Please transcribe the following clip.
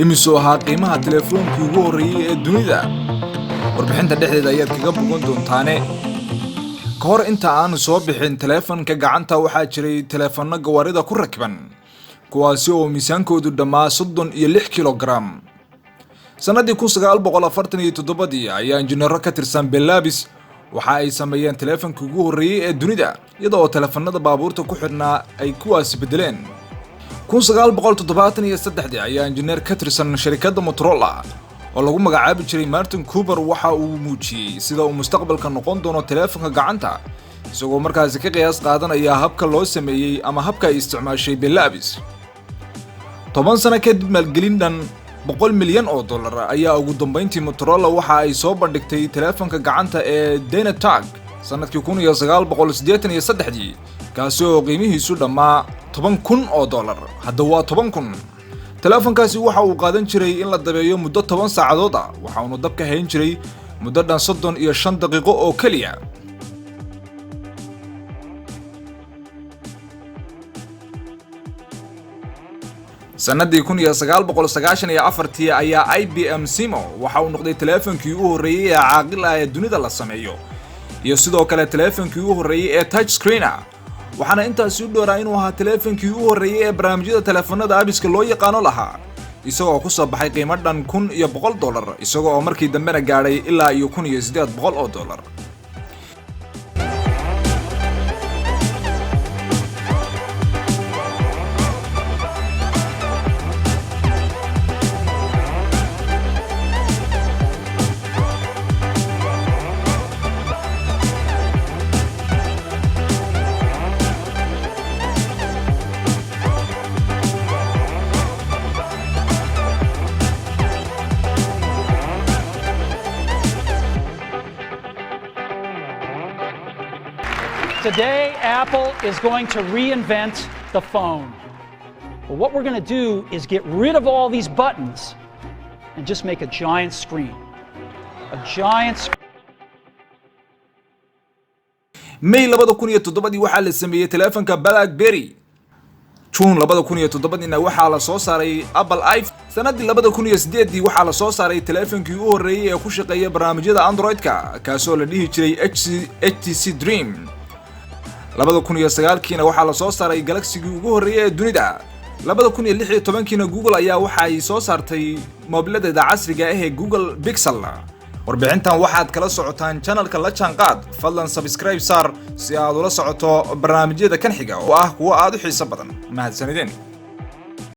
Imisuu ahaa qiimaha telefoonkii ugu horreeyey ee dunida? Warbixinta dhexdeeda ayaad kaga bogan doontaane. Ka hor inta aanu soo bixin taleefanka gacanta, waxaa jiray taleefanno gawaarida ku rakiban, kuwaasi oo miisaankoodu dhammaa 36 kilogram. Sannadii 1947-dii ayaa injineero ka tirsan Bell Labs waxa ay sameeyeen taleefankii ugu horreeyey ee dunida, iyada oo taleefanada baabuurta ku xidhnaa ay kuwaasi beddeleen. 1973-dii ayaa injineer ka tirsan sharikadda Motorola oo lagu magacaabi jiray Martin Cooper waxa uu muujiyey sida uu mustaqbalka noqon doono taleefanka gacanta, isagoo markaasi ka qiyaas qaadanaya habka loo sameeyey ama habka ay isticmaashay Bell Labs. 10 sano kadib, maalgelin dhan $100 milyan ayaa ugu dambeyntii Motorola waxa ay soo bandhigtay taleefanka gacanta ee DynaTAC sanadkii 1983-dii, kaasi oo qiimihiisu dhammaa $10,000. Hadda waa 10,000. Taleefankaasi waxa uu qaadan jiray in la dabeeyo muddo 10 saacadood ah, waxa uuna dabka hayn jiray muddo dhan 35 daqiiqo oo keliya. Sanadii 1994-tii ayaa IBM Symo waxa uu noqday taleefankii u horreeyey ee caaqil ah ee dunida la sameeyo, iyo sidoo kale taleefankii u horreeyey ee touch screen ah. Waxaana intaasi u dhowraa inuu ahaa taleefankii u horreeyey ee barnaamijyada taleefanada apps-ka loo yaqaano lahaa, isagoo ku soo baxay qiimo dhan $1,100, isagoo oo markii dambena gaadhay ilaa iyo $1,800. Today, Apple is going to reinvent the phone. But what we're going to do is get rid of all these buttons and just make a giant screen. A giant screen. May 2007-dii waxaa la sameeyey taleefanka BlackBerry. Juun 2007-diina waxaa la soo saaray Apple iPhone. Sanadii 2008-dii waxaa la soo saaray taleefankii u horreeyey ee ku shaqeeya barnaamijyada Android-ka, kaasoo la dhihi jiray HTC Dream. 2009-kiina waxaa la soo saaray Galaxy-gii ugu horreeyey ee dunida. 2016-kiina Google ayaa waxa ay soo saartay moobiladeeda casriga ah ee Google Pixel. Warbixintan waxaad kala socotaan channel-ka La Jaanqaad. Fadlan subscribe saar si aad ula socoto barnaamijyada kan xiga oo ah kuwo aad u xiiso badan. Mahadsanideen.